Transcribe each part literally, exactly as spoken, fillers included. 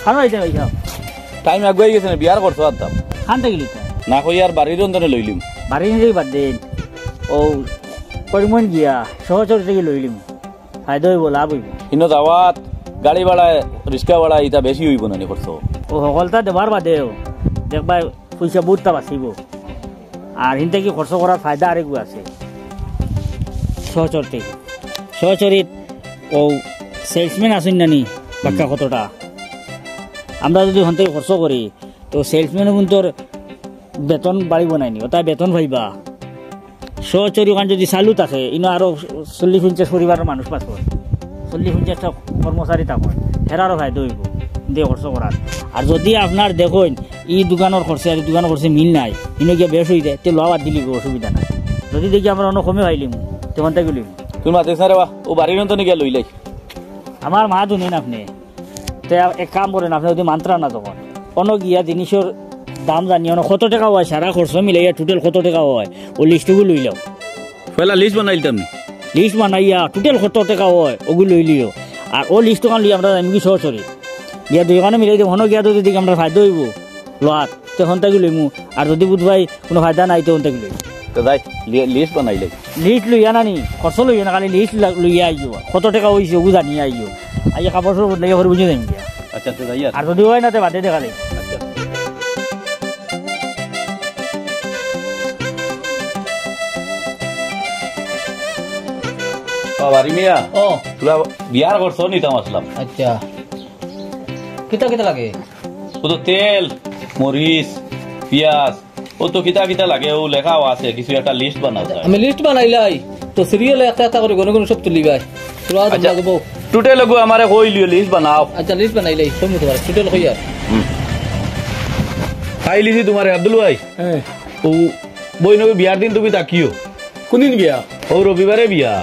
কানো আইতে ভাই সাহেব? টাইম আগুয়াই গেছে না, বিয়ার খরচ আনতাম। খান থাকি লইতা? না কই আর বাড়ির অন্তরে লইলিম। বাড়ি নিজেই বাদ দেন। ও করিমন গিয়া সহচর থাকি লইলিম। ফায়দা অইবো, লাভ অইবো। ইনো যাওয়াত গাড়ি ভাড়া, রিক্সা ভাড়া ইতা বেশি অইবো না নি খরচ? ও হকলতা দেবার বাদেও দেখবায় পয়সা বহুততা বাঁচিবো। আর হিন থাকি খরচ করার ফায়দা আরেকগু আছে। সহচর থাকি। সহচরিত ও সেলসম্যান আছইন না নি, বাক্কা কতটা। আমরা যুদি হন থাকি খরচ করি, তো সেলসম্যানও কিন্তু বেতন বাড়িবো নায় নি, অতা বেতন পাইবা। সহচরি ওখান যুদি চালু থাকে, ইনো আরো চল্লিশ পঞ্চাশ পরিবারর মানুষ পাইবা, চল্লিশ পঞ্চাশটা কর্মচারী থাকইন, হেরারও ফায়দা অইবো, ইন থাকি খরচ করার। আর যুদি আপনার দেখইন, ই দোকানর খরচে আর ই দোকানর খরচে মিল নাই, ইনো গিয়া বেশ অই যায়, তে লওয়া বাদ দিলিগি অসুবিধা নাই। যুদি দেখি আমরা অনো কমে পাইলিমু, তে হন থাকি লইমু। তুমি মাতিস না রে বা, ও বাড়ির অন্তরে গিয়া লইলাই। আমার মাত হুনইন আপনে। তে এক কাম করইন, আপনে যুদি মানতরা না তখন, অনো গিয়া জিনিসর দাম জানি, অনো কত টেকা অয়, সারা খরচ মিলাইয়া টোটাল কত টেকা অয়, ও লিস্টগু লইলাও। পয়লা লিস্ট বানাইলিতাম নি? লিস্ট বানাইয়া টোটাল কত টেকা অয়, ওগু লইলিও। আর ও লিস্ট ওখান লইয়া আমরা যাইমুগি সহচরি। গিয়া দুইখানো মিলাই দিমু, হনো গিয়া যুদি দেখি আমরার ফায়দা অইবো, লওয়াত, তে হন থাকি লইমু। আর যুদি বুঝবায় কুনু ফায়দা নাই, তে হন থাকি লইমু। তো যাই, লি-, লিস্ট বানাইলাই। লিস্ট লইয়া না নি, খরচ লইও না, খালি লিস্ট লা-, লইয়া আইও। কত টেকা অইছে, ওগু জানিয়া আইও। আইয়া কাপড় চোপড় বদলাইয়া করি বুঝি যাইমু গিয়া। আচ্ছা, তো যাই আর। আর যুদি অয় না, তে বাদে দেখা যাইবো। আচ্ছা। ও, বাড়ি মিয়া। ও। তোরা বিয়ার খরচ নিতাম আছলাম। আচ্ছা। কিতা কিতা লাগে? ও তো তেল, মরিচ, পিয়াজ, ও তো কিতা কিতা লাগে, ও লেখাও আছে, কিছু একটা লিস্ট বানাও যায়। আমি লিস্ট বানাইলাই, তো সিরিয়ালে একটা একটা করি গনে গনে সব তুলিবায়। তোরা আচ্ছা, লাগবো। টোটাল ওগু আমারে কইলিও, লিস্ট বানাও। আচ্ছা, লিস্ট বানাইলাই, সব মতো পারে, টোটাল কই আর। হুম। পাইলিছি তোমারে, আব্দুল ভাই। হ্যাঁ। ও বইনগো বিয়ার দিন তুমি থাকিও। কোনদিন বিয়া? ও রবিবারে বিয়া।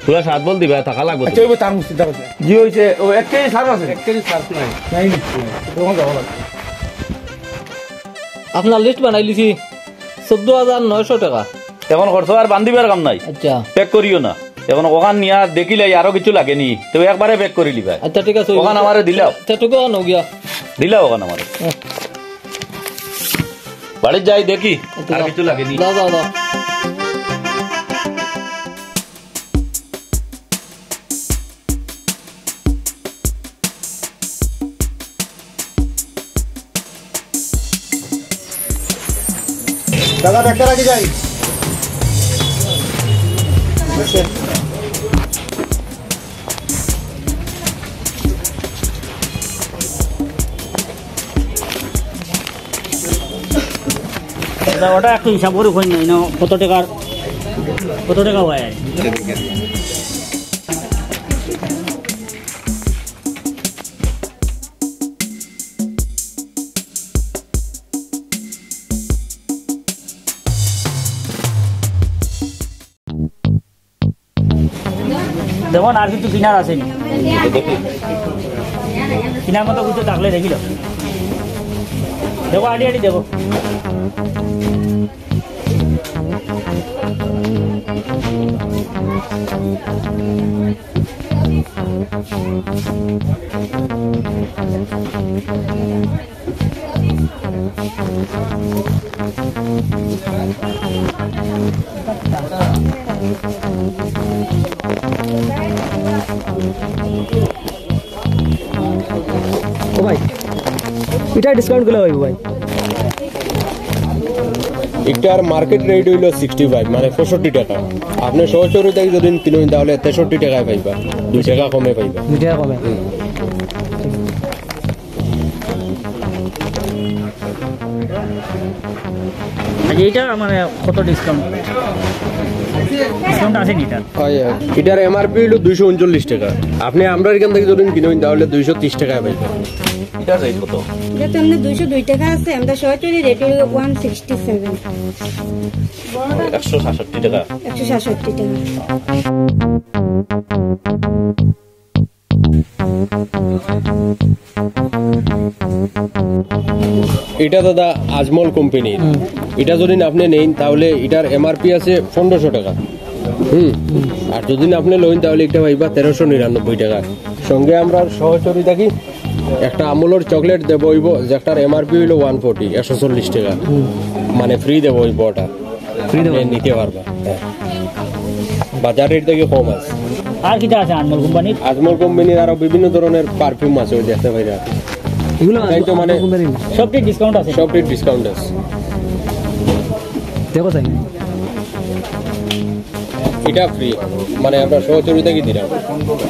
তোরা সাত বল দিবা, থাকা লাগবো আচ্ছা, তো। ওই তার মুস্তি, তার মুস্তি। জি হইছে, ও এক কেজি সার আছে। এক কেজি সার নাই। নাই নি? তখন যাওয়া লাগবে। আপনার লিস্ট বানাইলিছি, চোদ্দ হাজার নয়শো টেকা। এখন খরচ আর বান্ধিবার কাম নাই। আচ্ছা। প্যাক করিও না। এখন ওখান নিয়া দেখিলাই আরো কিছু লাগে নি, তো একবারে প্যাক করি লিবায়। আচ্ছা, ঠিক আছে। ওখান আমারে দিলাও। আচ্ছা, ঠিক আছে, নাও গিয়া। দিলাও ওখান আমারে। হ্যাঁ। বাড়িত যাই দেখি, আচ্ছা, আর যাও। কিছু লাগে নি। যাও, যাও, যাও। দাদা, ব্যাগটা রাখি যাই। দাদা, ওটা একটু হিসাব করি কইন না, ইনো কত টেকার, কত টেকা অয়? দেখো না, আর কিছু কিনার আছে নি? কিনার মতো কিছু থাকলে দেখিল। দেখো, আড়ি আড়ি দেখো। ও ভাই, ইটার ডিসকাউন্ট কত অইবো ভাই? ইটার মার্কেট রেট অইলো সিক্সটি ফাইভ, মানে পঁয়ষট্টি টেকা। আপনে সহচরি থাকি যদি কিনইন তাইলে তেষট্টি টেকায় পাইবা, দুই টেকা কমে পাইবা। দুই টেকা কমে। হুম। আচ্ছা, ইটা মানে কত ডিসকাউন্ট? ডিসকাউন্ট আছে নি ইটার? অয়, অয়। ইটার এমআরপি অইলো দুইশো ঊনচল্লিশ টেকা। আপনে আমরার ইখান থাকি যদি কিনইন তাইলে দুইশো তিরিশ টেকায় পাইবা। ইটার রেট কত? ইটা তো এমনে দুইশো দুই টেকা আছে, আমরা সরাসরি রেট অইলো ওয়ান সিক্সটি সেভেন। একশো সাতষট্টি টেকা। একশো সাতষট্টি টেকা। ইটা দাদা আজমল কোম্পানির। হুম। ইটা যদি আপনে নেইন তাইলে ইটার এমআরপি আছে পনেরোশো টেকা। হুম। আর যদি আপনে লইন তাইলে ইটা পাইবা তেরোশো নিরানব্বই টেকা। সঙ্গে আমরার সহচরি থাকি একটা আমুলর চকলেট দেবো অইবো, যেটার এমআরপি অইলো ওয়ান ফোর্টি, একশো চল্লিশ টাকা। মানে ফ্রি দেবো অইবো ওটা। ফ্রি দেবো? আপনি নিতে পারবা। হ্যাঁ। বাজার রেট থাকি কম আছে। আর কিতা আছে আজমল কোম্পানির? আজমল কোম্পানির আরো বিভিন্ন ধরনের পারফিউম আছে, ওই দেখতে পাইরা। এগুলো তাই তো মানে কোম্পানির না? সবটি ডিসকাউন্ট আছে। সবটি ডিসকাউন্ট আছে। দেখো তাই। এটা ফ্রি, মানে আমরা সহযোগিতা কি দিলাম?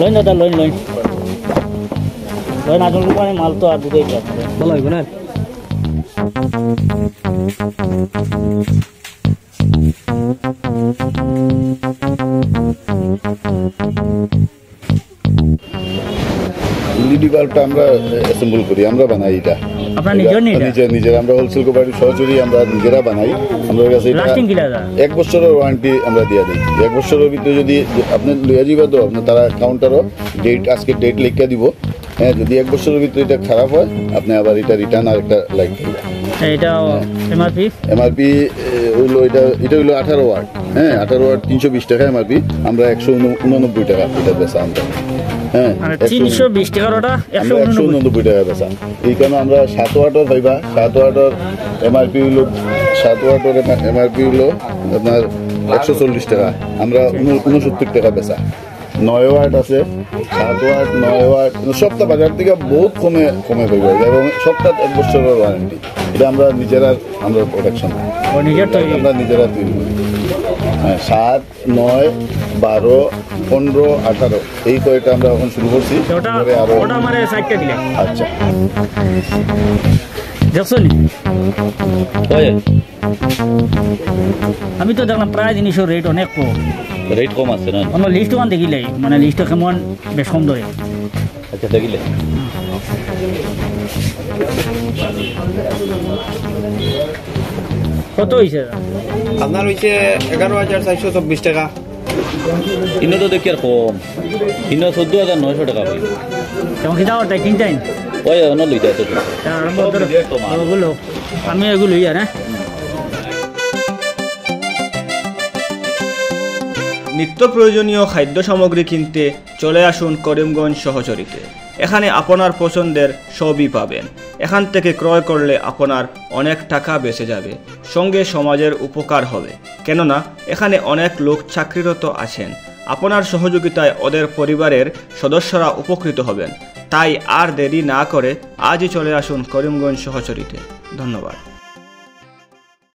লইন দাদা, লইন, লইন। লইন, আজমল কোম্পানির মাল তো আর বুঝেই যাচ্ছে। ভালো হইব না? এলইডি বাল্বটা আমরা অ্যাসেম্বল করি, আমরা বানাই এটা। আপনার নিজের এটা নিজের? নিজের, নিজের। আমরা হোলসেল কোম্পানির সরাসরি আমরা নিজেরা বানাই। আমরা কাছে এটা লাস্টিং কি লাগে? এক বছরের ওয়ারেন্টি আমরা দিয়ে দিই। এক বছরের ভিতরে যদি আপনি লইয়া যাইবা তো, আপনার তারা কাউন্টারও ডেট, আজকে ডেট লিখে দিব। হ্যাঁ, যদি এক বছরের ভিতরে এটা খারাপ হয়, আপনি আবার এটা রিটার্ন আর একটা লাইট পাইবা। এটা এমআরপি? এমআরপি হইলো এটা, এটা হইলো আঠারো ওয়াট। হ্যাঁ, আঠারো ওয়াট তিনশো বিশ টাকা এমআরপি। আমরা একশো উননব্বই টাকা এটা বেচা আমরা। হ্যাঁ, মানে একশো তিনশো বিশ টাকার ওটা আমরা একশো উননব্বই। একশো উননব্বই টাকা বেচা। এইখানে আমরা সাত ওয়াটর পাইবা, সাত ওয়াটর এমআরপি হইলো, সাত ওয়াটর এমআরপি হইলো আপনার একশো চল্লিশ টাকা, আমরা উন-, উনসত্তর টাকা বেচা। নয় ওয়াট আছে, সাত ওয়াট, নয় ওয়াট, মানে সবটা বাজার থেকে বহুত কমে, কমে পাইবা এবং সবটা এক বছরের ওয়ারেন্টি। এটা আমরা নিজেরা, আমরা প্রোডাকশন। ও, নিজের তৈরি? আমরা নিজেরা তৈরি করি। হ্যাঁ, সাত, নয়, বারো, পনেরো, আঠারো, এই কয়টা আমরা এখন শুরু করছি। ওটা, পরে আরো ওটা আমার সাইডটা দিলে। আচ্ছা। দেখছো নি? ওই। আমি তো দেখলাম প্রায় জিনিসের রেট অনেক কম। রেট কম আছে না? অন্য লিস্ট ওখান দেখিলে, মানে লিস্টটা কেমন বেশ কম ধরে। আচ্ছা, দেখিলে। কত হইছে? আপনার হইছে এগারো হাজার চারশো চব্বিশ টাকা। ইনো তো দেখি আর কম। ইনো চোদ্দ হাজার নয়শো টাকা পাইব। তখন কিতা করতে, কিনতেন? ওই, অন্য লইতে আছে তো। তা আরম্ভ করো। ওগুলো, আমি এগুলো লই আর, হ্যাঁ? নিত্য প্রয়োজনীয় খাদ্য সামগ্রী কিনতে চলে আসুন করিমগঞ্জ সহচরীতে। এখানে আপনার পছন্দের সবই পাবেন। এখান থেকে ক্রয় করলে আপনার অনেক টাকা বেঁচে যাবে, সঙ্গে সমাজের উপকার হবে, কেননা এখানে অনেক লোক চাকরিরত আছেন। আপনার সহযোগিতায় ওদের পরিবারের সদস্যরা উপকৃত হবেন। তাই আর দেরি না করে আজই চলে আসুন করিমগঞ্জ সহচরীতে। ধন্যবাদ।